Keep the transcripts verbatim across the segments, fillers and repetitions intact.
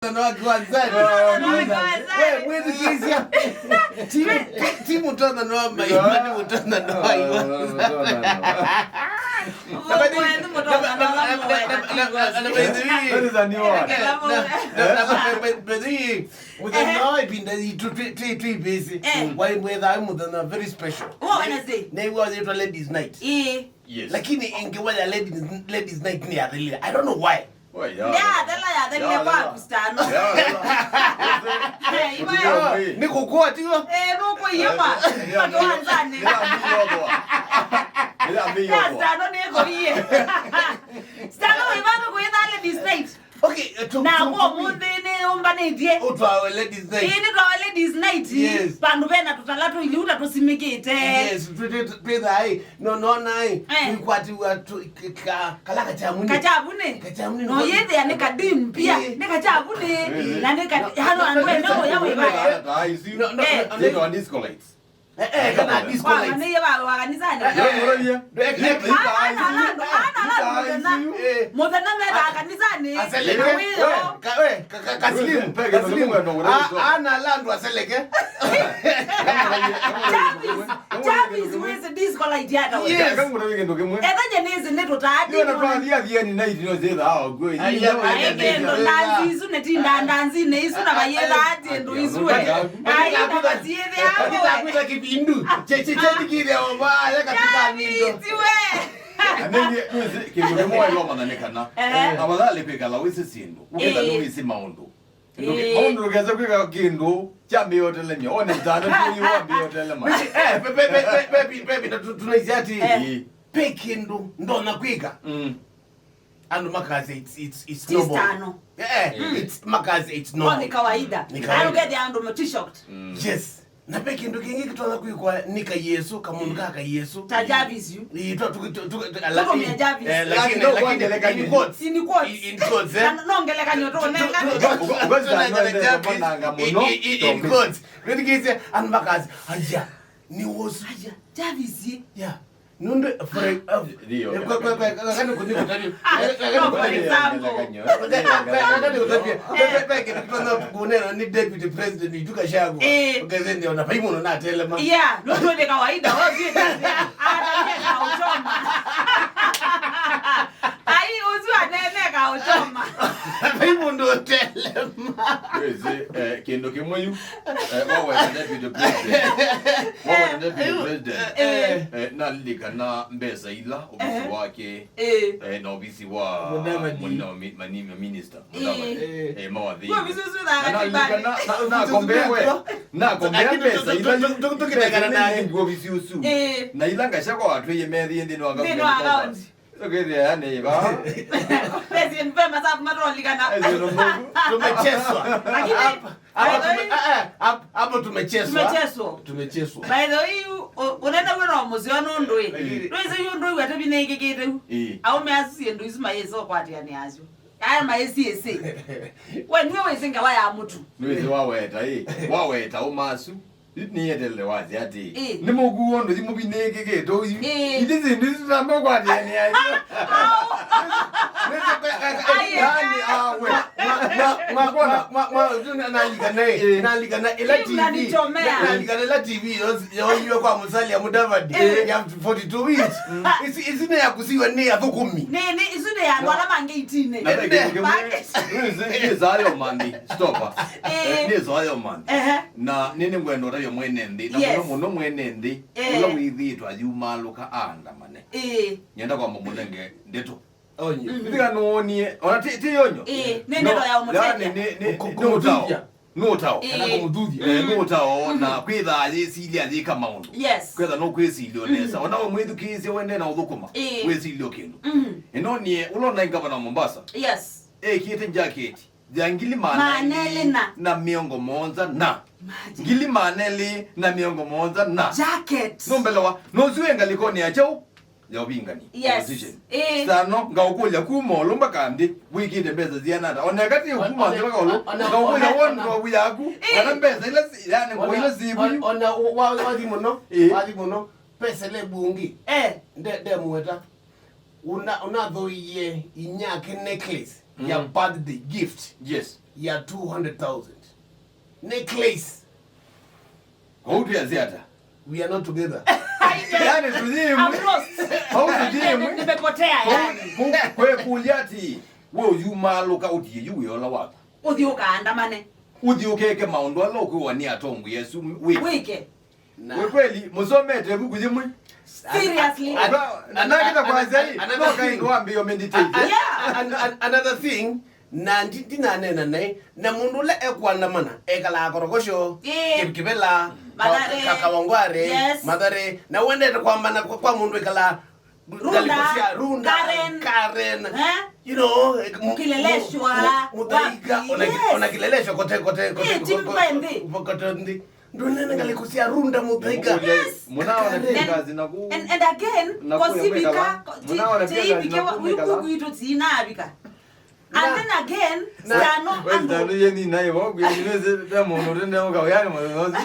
Mũtano wa kĩwanzani. Mũtano wa kĩwanzani. We, mwĩthukĩĩsya. Ti, ti, ti mũtano wa maima, nĩ mũtano wa kĩwanzani. Mũtano wa kĩwanzani. That is a new one. Mũthenya wa ĩvinda yitũ twĩ, twĩ, twĩ busy. Eh. Waimwethaa mũthenya very special. Wa Wednesday. Nĩw'o yĩtwa ladies night. Ĩĩ. Yes. Lakini ĩngĩ wa ya ladies, ladies night nĩ yathelile. I don't know why. Ndyathela, yathelile kwa Stano. Nĩ kũkũa tigo? Eh, nũkũie kwa. Kwa kĩwanzani. Ya Stano nĩkũie. Stano wĩvanga kũĩtha ladies night. Okay, eh, to, na to, kwa to me. Mũnthĩ nĩ ũmbanĩtye. Ũtwawe ladies night. Ĩĩ, nĩ twawe ladies night. Yes. Vandũ vena tũtala tũiliu ta tũsimĩkĩte. Yes, twĩ, twĩ, twĩ thaĩ. No, no, naĩ. Eh. Tũikwatiwa tu, ka, kala kachamuni. Kachamuni. Kachamuni. No, yĩthĩa nĩ kadim pia. Eh. Nĩ kachamuni. Eh. Na nĩ ka, hano andũ ene ũya wĩvae. No, no, eh. No, no, no. Disco lights. Eh, eh, kana disco lights. Wakanĩie wa, wa kanisani. Eh, eh. Ndio ngorobia. Ana, ana, ana, ana, mũthenya. Eh. Mũthenya mera kanisani. Aseleke. Wĩyo. We, ka, we, ka, ka, kaslimu. Kaslimu. A, ana landwa aseleke. Jarvis, Jarvis, wĩsĩ disco light yata we. Yes. Etha nĩ ici nĩ tũtaati. Ndio na twathi athieni na itino zetha au. Ai, ai, ai, ai, kĩndũ, ai, ndanzi isu nĩ ti nda-, ndanzi nĩ isu na vayĩtha ati ndũ isu we. Ai, na vasyĩthĩa we. Kwĩtha kĩvindu. Che, che, che, ndikĩthĩa ovaya katika mindo. Jarvis we. Anenge, nĩsĩ, kĩndũ kĩmwe waĩlomana nĩ kana. Ehe. Afadhali kwĩkala wĩsĩ syĩndũ. Ũkĩtha nĩwĩsĩ maũndũ. Ĩĩ. Maũndũ ndũkese kwĩka kĩndũ kya mbĩotelemya. One mtano tu yu wa mbĩotelema. Eh, pe, pe, na tu, tunaisya ati, eh, ĩĩ, pe kĩndũ ndonya kwĩka. Mm. Andũ makasya it's, it's, it's normal. Tano. Eh, eh, mm, it's, makasya it's normal. Oh, ni kawaida. Ni kawaida. Ayo ngethia andũ mati shocked. Mm. Yes. Na ve kĩndũ kĩngĩ kĩtonya kwĩkwa nĩ kayesũ, kamũndũ ka kayesũ. Ta Jarvis yu. Ĩĩ, twa, tũ, tũ, tũ, tũ, ala, tũtũmĩa Jarvis. Eh, lakini, lakini, lakini, in quotes. In quotes. In, in quotes, eh. Na no ngelekany'o tũnengane. Tũ, tũ, tũ, tũ, tũnengane Jarvis. In, in, in quotes. Wĩthikĩĩsye, andũ makasya, "Aja, nĩ wosũ." Aja, Jarvis ĩ. Yeah. Nũndũ, for e-, uh, ndio, kwe, kwe, kwe, kwe, kani kũthi kũtavya. Ah, kani, kani, no, for kũtavya. Example. Kani, kani kũtavya. Pe, pe, pe, kĩndũ kĩtonya kũnena nĩ deputy president witũ Gachagua. Eh. Ũkethĩa ndio na vai mũno natelema. Yeah, nũndũ nĩ kawaida, wewe vile kazi ya, hata vile kauchoma. Ai, ũsu anene kauchoma. Vai mũndũ ũtelema. Wĩsĩ, eh, kĩndũ kĩmwe yu, eh, waweta deputy president. Waweta deputy president. Eh. Eh, nalilikana mbesa ila, ovisi wake, eh, na ovisi wa Mudavadi. Muna-, mi-, mani-, ma minister, Mudavadi. Eh. Eh, mawathi. Kwa ovisi ũsu na, na, na, na, nakombea we. Nakombea mbesa ila, tu, tu, tu, tu, mbesa ila nĩ ovisi ũsu. Eh. Na ila Gachagua watwĩie methĩe nthĩnĩ wa government compound. Ũkethĩa yani, va? Pesi, mpe masafu matolikana. Tumecheswa. Lakini, hapa, hapa by the way, tume-, eh, eh, hap-, hapo tumecheswa. Tumecheswa. Tumecheswa. By the way, yu, o-, ũnene wĩ no mũseo nũndũ ĩ. Ĩĩ. Ndwĩsĩ yu ndũ yu atevinĩkĩkĩte yu. Ĩĩ. Aume asu syĩndũ isu mayĩsa ũkwatĩanĩa asyo. Aya mayĩsiĩsĩ. We nĩwe wĩsĩ ngawa ya mũtu. Nĩwĩsĩ waweta, ĩ. Waweta ũmasu. Yu nĩeteele wasya atĩ, ĩ, nĩmũkuo ndũthi mũvinĩkĩkĩte ũyu. Ĩ. Iti syĩndũ isu tamba ũkwatĩanĩa asyo. Au. Yaani, awe. Mwa, mwa, mwa, mwa, mwa, mwa, mwa, nalikana, ĩ, ĩ, nalikana ĩla Yu T V, unanichomea. Nalikana ĩla T V yos-, yoiwe kwa Musalia Mudavadi, ĩ, ya forty-two weeks. Mm. Isi, isi nĩ ya kusiwa nĩ athũkũmi. Nĩ, nĩ, isu nĩ ya andũ ala mangĩ itine. Na ve kĩndũ kĩmwe, nĩwĩsĩ, nĩsaa yo manthi. Stop. Eh. Nĩsaa yo manthi. Ehe. Na nĩ, nĩngwenda ũtavya mwene nthĩ, na mũno mũno mwene nthĩ, eh, ũla wĩthĩĩtwe ayumaalũka aandamane. Ĩĩ. Nyenda kwamba mũnenge ndeto. Onye. Mhm. Ĩthĩka nũwonie, ona ti, ti yonyo. Ĩĩ, nĩ ndeto ya ũmũtethya. Nĩ, nĩ, nĩ, nĩ ũtao. Nĩ ũtao. Ĩĩ. Kana kũmũthuthya. Eh, nĩ ũtao, na kwĩthaa yĩsilya yĩka maũndũ. Yes. Kwĩtha no kwĩsilya nesa. Mhm. Ona we mwĩthukĩĩsya wende na ũthũkũma. Ĩĩ. Wĩsilya kĩndũ. Mhm. Ĩno nĩ ũla ũnaĩ ngavana wa Mombasa. Yes. Ekĩte jacket ya ngili maana elĩ na mĩongo mũonza na. Imagine. Ngili maana elĩ na mĩongo mũonza na. Jacket. Nũmbelewa, nũsu wĩ ngalĩkonĩ ya kyaũ? Ya ũvingani. Yes. Opposition. Ĩĩ. Sano, ngaũkũlya kuma ĩũlũ mpaka nthĩ, wĩkĩte mbesa siana ata? Ona eka ti kuma nthĩ mpaka ĩũlũ, ona, ngaũkũlya ona, wardrobe yaku, ĩ, kana mbesa ila si, yani, nguo ila syĩ vu. Ona, ona, wa, wathi mũno, ĩ, wathi mũno, pe celeb ũngĩ. Eh. Nde, ndemũweta. Una, ũnathooie inyake necklace ya, mm, birthday gift. Yes. ya two hundred thousand. Necklace. Kwa hiyo tuanze hata. We are not together. Yani tunyimwe. I'm lost. Kwa hiyo tunyimwe. Nimepotea yani. Kwa hiyo kulia ati, we uyu maluka utie yu wiola waku. Uthi ukaandamane. Uthi ukeke maundu ala ukiwa ni atongu Yesu wiki. Wike. Na we kweli, musomete ibuku yimwe? Seriously. An-, an-, na nakita kwa an-, zai, an-, another no thing. Kaindu wambe yo meditate. An-, an-, yeah. An-, an-, another thing, na ndi-, ndinanena nae, na mundu ula ekuandamana, ekala Korogosho, yeah, Kip-, Kipela, Mathare, ka-, Kawangware, yes, Mathare, na wendete kwambana kwa, kwa mundu ekala Runda, ngalĩko sya Runda, Karen. Karen. Eh? You know, eh, mu-, Kileleshwa, mu-, mu-, Muthaiga, wapi? Ona ki-, yes, ona Kileleshwa kote, kote, kote, eh, kote, kote nthĩ. Ndũnene ngalĩko sya Runda, Muthaiga. Yes. Munaona pia ngazi na ku-, and, and again, na kule kosivika, mwekala. Munaona pia ngazi na ku-, mwekala. Kuku itu tinavika. And then again, na, Stano we, Stano ye ni naye, wa, we, ni nese, ta mono, tende, wa, yani, mono, nose.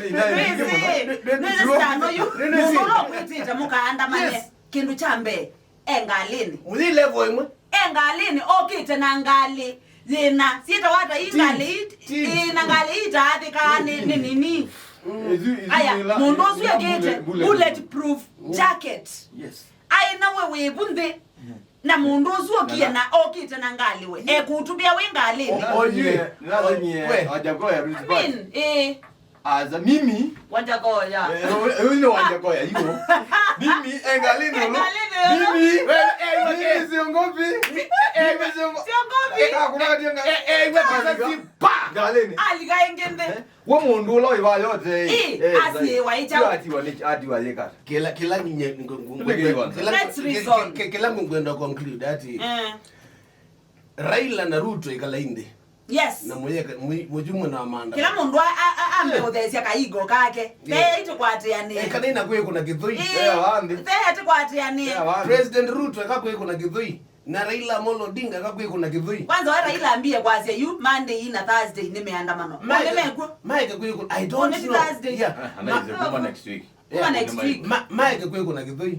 Ni naye, ni mono. Nese, nese Stano yu, mono, no, kwitite, mukaandamane. Yes. Kindu kya mbee, e ngalini. Muthi level imwe. E ngalini, okite na ngali, yina, sita wata i ngali, i, i na ngali itaathika ni, ni nini. Aya, mundu usu ekite bulletproof jacket. Yes. Ai, na we wivu nthi. Na mundu usu okie na okite na ngali we. Ekutubia wi ngali. O-, oye. Nathanie, we. Wajakoya, I mean, eh. Aza, mimi. Wajakoya. Eh, eh, eh, ni Wajakoya, you know. Mimi, engali nulu. Engali nulu. Mimi. Wewe, eh, wewe. Mimi siongopi. Mimi siongo-, siongopi. Eh, hakuna watu nga-, eh, eh, wewe, sasa si pa. Ngalini. Aliga ingende. Eh? We mundu ula wiva yote, ĩ, eh, asiĩwa ĩ kyaũ? Atiwa nĩ, atiwa yĩka. Kĩla, kĩla nye-, ngu-, ngu-, ngu-, kĩla, let's reason. Kĩ-, kĩ-, kĩla ngwenda conclude ati, eh, Raila na Ruto ikala inthĩ. Yes. Na mũyeka, mũ-, mũjumwe na maandamano. Kĩla mũndũ a, a, a, ambe ũtheesya kaigo kake. Yeah. Ve ĩtũkwatĩanĩe. Eh, kana ina kwĩ kuna kĩthũi. Ĩ, ve ĩtũkwatĩanĩe. President Ruto eka kwĩ kuna kĩthũi. Na Raila Amolo Odinga akakwĩkũna kĩthũi. Kwanza we Raila ambie kwasya yu Monday na Thursday nĩ mĩandamano. Maeke, nĩ mekuo. Maeke kwĩkũna. I don't know. Thursday. Yeah. Ah, anaize kuma next week. Kuma next week. Ma-, maeke kwĩkũna kĩthũi.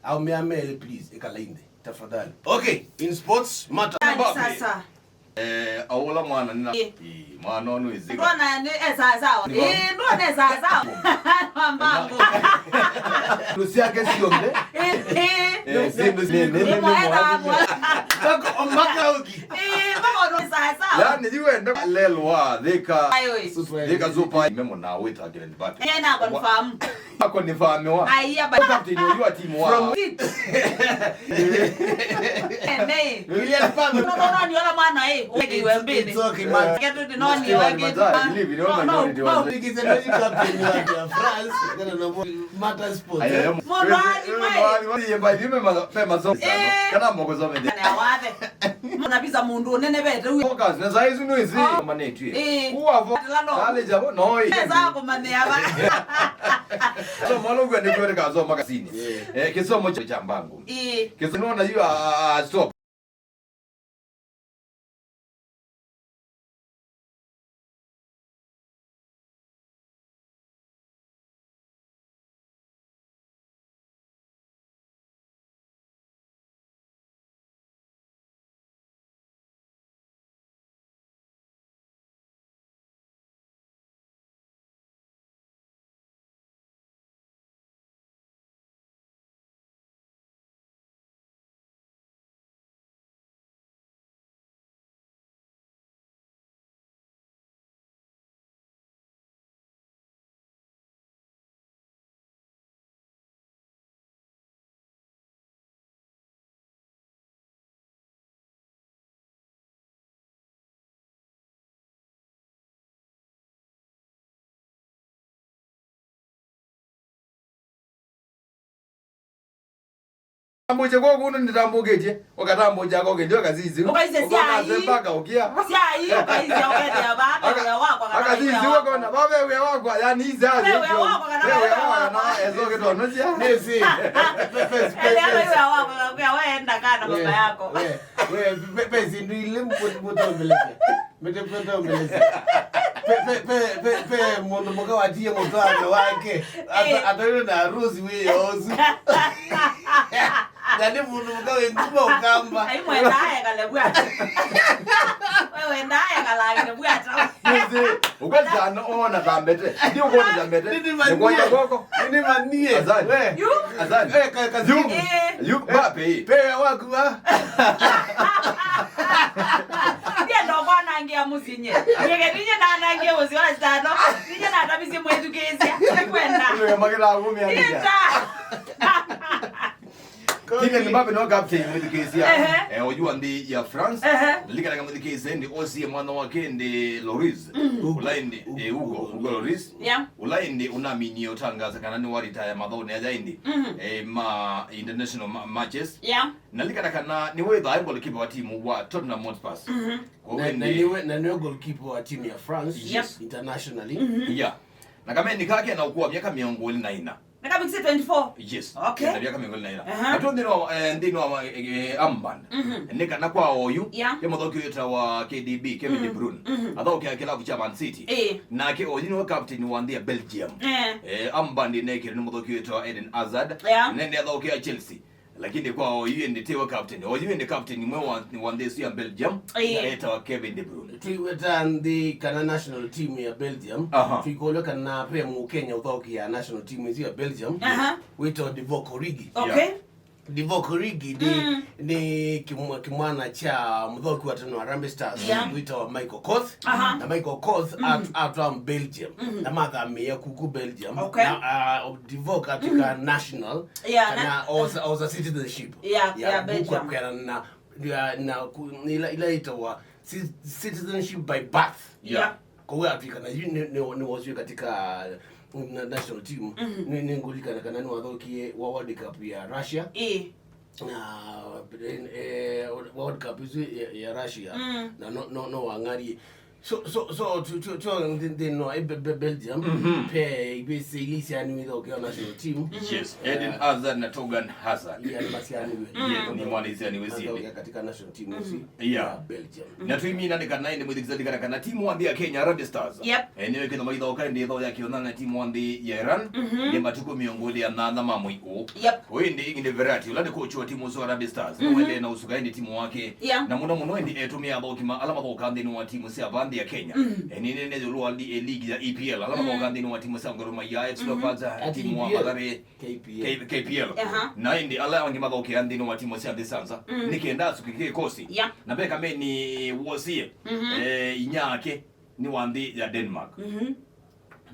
Au mea mele, please, ikala inthĩ. Tafadhali. Okay, in sports, matter. Nani Mbappe. Sasa? Eh, aula mwana nina. Eh. Ĩ, mwana ũyũ nĩ ĩzĩka. Ndwona nĩ, eh, sawa sawa. Ĩ, ndwona sawa sawa. Mambango. Ndu syake syonthe. Ĩ, ĩ. Eh, syĩndũ nĩ, nĩ, nĩ, nĩ, nĩ mwaetha mwa-, mwa-, mpaka, mpaka ũki. Ĩ, mpaka ũndũ sawa sawa. Yani, yu enda lelwa, thika. Ayo, ĩ. Super. Thika Super. Memo na wĩta Kylian Mbappe. Ĩ, na confirm. Ako nĩ famiwa. Aiya, ba- captain ũyũ wa timu wa. From it. Ene. Kylian Mbappe. No, no, no, nĩ ola mwana, eh. Ũkĩiwe mbĩnĩ. It's okay, man. Ketu ti noni wa kitu. Believe it or not, no, no, no. Because the captain wa France, kana na mo-, matter sports. Aya, eh? Mo-, no, ali mai. Yemba dime ma-, pe maso. Eh. Kana moko zome. Kana wathe. Mwana visa mundu ũnene vete uwe. Focus, na saa hizi nĩ hizi. Oh. Kama ni tu. Eh. Kuwa fo-, kale jabo, no, eh. Pesa kumania ba. So, mwana ũyũ nĩ kwenda kasoma kasini. Yeah. Eh, kisomo cha, cha mbangu. Eh. Kisomo na you are, are stop. Tambũkye kwa kũndũ nĩtambũkĩtye, ũkatambũkya kwa kĩndĩ, ũkasisi. Ũkaisye syai. Ũkona mpaka ũkĩa. Syai, ũkaisya, ũkethĩa vaa, ve wĩa wakwa kana ve wĩa wakwa. Akasisi, ũkona, vaa ve wĩa wakwa, yani, isya. Ve wĩa wakwa kana ve wĩa wakwa. Ve wĩa wakwa, na eso kĩtono sya. Nĩsĩ. Ethĩa ve wĩa wakwa, kana kwĩa weenda kana baba yako. We, we, ve, ve syĩndũ ilĩ mũtombelesya. Mete pete ombeleza. Pe, pe, pe, pe, pe, mũndũ mũka watie mũtano wake. Ata-, eh, ataĩwe na harusi wĩ yozu. Na nĩ mũndũ mũka wĩ nguma ũkamba. Ai, mwenda aye kalebwa. Wenda aya kalangire bwata. Nĩsĩ, ũkwasana ona tambete. Ndi ũkwona tambete. Nĩnĩmanie. Nĩkwona koko. Nĩnĩmanie. Azani. We. Yu. Azani. Eh, ka-, kazi. Yu. Eh. Yu, bape. Pe waku wa. Ndienda kwanangia mũsyĩ nye. Nyege ninye nanangia mũsyĩ wa tano. Ninye natabisie mwĩthukĩĩsya. Ndikwenda. Ndio magera ngumi andika. Ndienda. Kylian Mbappe no captain mwĩthukĩĩsya. Ehe. Eh, oyu wa nthĩ ya France. Ehe. Lilikanaga mwĩthukĩĩsya ĩndĩ osie mwana wake ĩndĩ Lloris. Ũla ĩndĩ, eh, Hugo, Hugo Lloris. Yeah. Ũla ĩndĩ ũnaminie ũtangaza kana nĩ wa retire mathaũnĩ aya ĩndĩ. Mhm. Eh, ma international ma-, matches. Yeah. Na lilikana kana nĩwe ĩthaa goalkeeper wa timu wa Tottenham Hotspur. Mhm. Kwa na, na ĩndĩ nĩwe, na nĩwe goalkeeper wa timu ya France. Yes. Internationally. Mhm. Yeah. Na kameni kake na ũkũa myaka mĩongo ĩlĩ na ĩna. Na kavikise twenty-four? Yes. Okay. Na myaka mĩongo ĩlĩ na ĩna. Aha. Na tu nthĩnĩ wa, eh, nthĩnĩ wa, eh, eh, armband. Mhm. Nĩ kana kwa oyu, yeah, nĩ mũthaũki wĩtawa K D B, Kevin De Bruyne. Mhm. Athaũkĩa kĩlavu kya Man City. Eh. Nake oyu nĩwe captain wa nthĩ ya Belgium. Eh. Eh, armband nĩkĩrĩ nĩ mũthaũki wĩtawa Eden Hazard. Yeah. Nende athaũkĩa Chelsea. Lakini kwa oyu ĩndĩ tiwe captain. Oyu ĩndĩ captain mwe wa, wa nthĩ ĩsu ya Belgium, ĩĩ, etawa Kevin De Bruyne. Twiweta nthĩ kana national team ya Belgium, aha, twikolwe kana ve Mũkenya ũthaũkĩa national team ĩsu ya Belgium, aha, wĩtawa Divock Origi. Okay. Yeah. Divock Origi nĩ, mm, nĩ kĩmwa-, kĩmwana kya mũthaũki wa tene wa Harambee Stars, yeah, wĩtawa Michael Koth. Aha. Na Michael Koth, mm, at-, atwaa Belgium. Mhm. Na mathamĩĩa kuku Belgium. Okay. Na, uh, Divock atw'ĩka, mm, national. Yeah, kana na osa, osa citizenship. Yeah, ya, yeah, Belgium. Kũkwatana na, ya, na ku-, ila, ila ĩtawa ci-, citizenship by birth. Yeah. Yeah. Kwa hiyo Afrika na yu ni, ni, ni woswe katika, mm, na-, national team. Mhm. Ni, ni ngulikana kana ni wathokie wa World Cup ya Russia. Eh. Na, eh, World Cup isu ya, ya Russia. Mm. Na no, no, no wang'arie. So, so, so, tu, tu, tu, nthĩ, nthĩ no, eh, Be-, Be-, Belgium, mhm, pe, ibe se ilisi yani withoke national team. Yes, Eden, eh, Hazard na Thorgan Hazard. Yeah, ni masiani we. Mm. Yeah, ni mwana isiani we. Athoke katika national team, mhm, ĩsu, yeah, ya Belgium. Na tuimina nĩ kana ĩndĩ mwĩthikĩsya kana, kana timu wa nthĩ ya Kenya Harambee Stars. Yep. Eh, nĩyo ĩkĩtha maithaũka ĩndĩ ĩthaũ ya kĩona na timu wa nthĩ ya Iran. Mhm. Nĩ matukũ mĩongo ĩlĩ na nyanya ma mwei ũũ. Yep. Ũyũ ĩndĩ ĩngĩ nĩ Verratti, ũla nĩ coach wa timu ũsu wa Harambee Stars. Mhm. Nĩwendeee na ũsuka ĩndĩ timu wake. Yeah. Na mũno mũno ĩndĩ etũmĩa athaũki ma-, ala mathaũkaa nthĩnĩ wa timu sya vaa nthĩ ya Kenya. Mm. Eh, nĩ nene ĩũlũ wa li-, eh, ligi ya E P L, ala, mm, mathaũkaa nthĩnĩ wa timu sya Gor Mahia, F C, mhm, Leopards, ah, timu wa Mathare, K P L. K-, K P L. Aha. Na ĩndĩ ala angĩ mathaũkĩaa nthĩnĩ wa timu sya nthĩ sya nza. Mm. Nĩ kenda asukĩke kĩkosi. Yeah. Na ve kameni wosie, mhm, eh, inyia ake nĩ wa nthĩ ya Denmark. Mhm.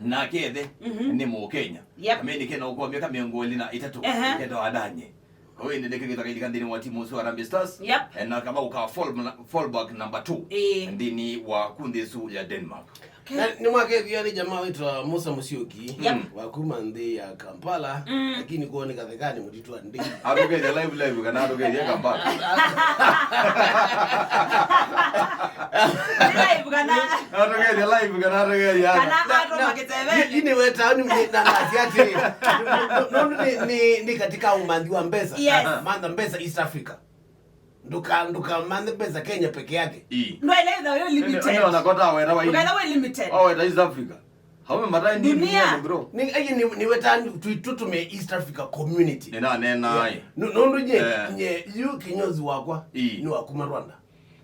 Nake ĩthe, mhm, nĩ Mũkenya. Yep. Kameni kena ũkũa myaka mĩongo ĩlĩ na ĩtatũ. Ehe. Ketawa Danye. Kwa hiyo ĩndĩ nĩkĩkĩtha kailika nthĩnĩ wa timu ũsu wa Harambee Stars. Yep. Eh, na kama ũka fall, fall back number two. Ĩĩ. Nthĩnĩ wa ku nthĩ ĩsu ya Denmark. Okay. Na nĩmwakethia nĩ jamaa wĩtwa Musa Musyoki, yep, wa kuma nthĩ ya Kampala, mm, lakini kwoo nĩ Kathekani mũtitũ wa Ndei. Atũkethia live live kana atũkethia Kampala. Nĩ live kana? Atũkethia live kana atũkethia. Kana atũma kĩteveni. Ĩĩ, nĩ weta, nĩ, nĩ, na, na, si atĩrĩ. No, no, no, nĩ, nĩ, nĩ katika ũmanthi wa mbesa. Yes. Mantha mbesa East Africa. Nduka, ndukamanthe mbesa Kenya peke yake. Ĩĩ. Ndwaĩle ĩtha wĩ limited. Nĩ, nĩ, nĩ ona kota weta wa. Ndũkaĩle wĩ limited. Aweta East Africa. Haume matai ni dunia, bro. Ni, ayi ni, nĩ weta tũtũme East Africa community. Nĩ na nena, yeah, ai. No, no, no, nye, eh, nye, yu kinyozi wakwa, ĩĩ, nĩ wa kuma Rwanda.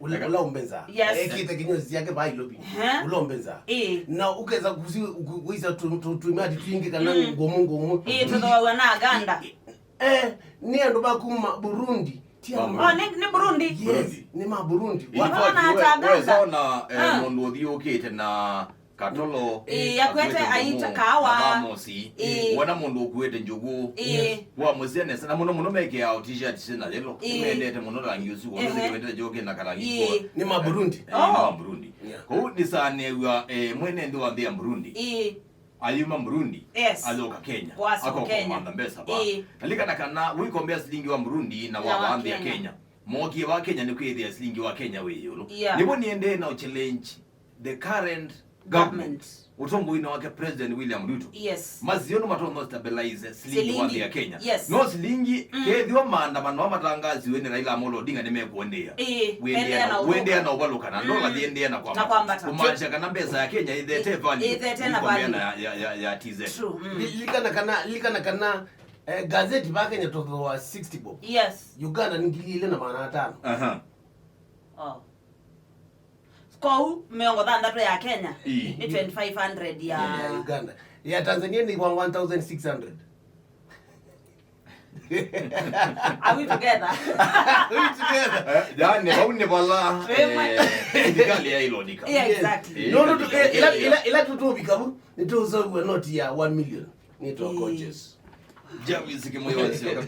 Ula, eka, ula umbenza. Yes. Ekite kinyozi yake ba ilobi. Ehe. Ula umbenza. Ĩĩ. Na ukeza kusi, ku-, kuisa tu, tu, tu, imati twingi kana, mm, ngumu, ngumu. Ĩĩ, tũthoawa na Aganda. Ĩĩ, ĩĩ. Eh, nĩ andũ ma kuma Burundi. Ti andũ ma, oh, nĩ, nĩ Burundi? Yes, Burundi. Nĩ ma Burundi. Ilikuwa wanaona kiwe-, hata Aganda. Weza ona, eh, ah, mũndũ ũthiũkĩte na katolo, ĩĩ, akwete aita kawa. Na thermos. Ĩĩ. Wona mũndũ ũkuĩte njugu. Ĩĩ. Yes. Wa mũsene sana mũno mũno mekeao t-shirt sina yellow. Ĩĩ. Mendete mũno rangi ũsu. Ehe. Wona wendete njugu na karangi. Ĩĩ. Ko. Nĩ ma Burundi. Eh, nĩ ma Burundi. Yeah. Kũu nĩ sanew'a, eh, mwene nthĩ wa nthĩ ya Burundi. Ĩĩ. Ayuma Burundi, yes, ayoka Kenya. Wasoka akoka Kenya. Kũmantha mbesa ba. Ĩĩ. Nalikana kana wĩkombea silingi wa Burundi na wa, na wa nthĩ ya Kenya. Kenya. Mokie wa Kenya nĩ kwĩthĩa silingi wa Kenya wĩ ĩũlũ. Yeah. Nĩvo niendee na challenge the current government. Government. Ũtongoinĩ wake President William Ruto. Yes. Masio nĩ matonya stabilize silingi wa nthĩ ya Kenya. Silingi. Yes. No silingi, mm, kethĩwa maandamano matangasiwe nĩ Raila Amolo Odinga nĩmekũendeea. Ĩĩ, wĩendeea na, na ũvalũka. Wĩendeea na ũvalũka na, mm, ndola thiendeea na kwambata. Na kwambata. Kumaanisha kana mbesa ya Kenya ĩthete value. Ĩthete na value. Ĩkomea na ya, ya, ya, ya T Z. True. Mm. Li-, likana kana, likana kana, eh, gazeti va Kenya tũthooa sixty bob. Yes. Uganda nĩ ngili ilĩ na maana atano. Aha. Oh. Kwoou mĩongo thanthatũ ya Kenya Ii. nĩ twenty-five hundred ya Ya Uganda. Ya Tanzania nĩ one thousand six hundred. Are we together? We together. Eh, yani vau nĩ vala Twĩmwe. eh, thirikali yailondika. Yeah, exactly. No, no, tu- eh, ila ila ila tutubika vu nĩ tũsovua noti ya one million. Nĩ twa coaches. Javis Kimoyo wasio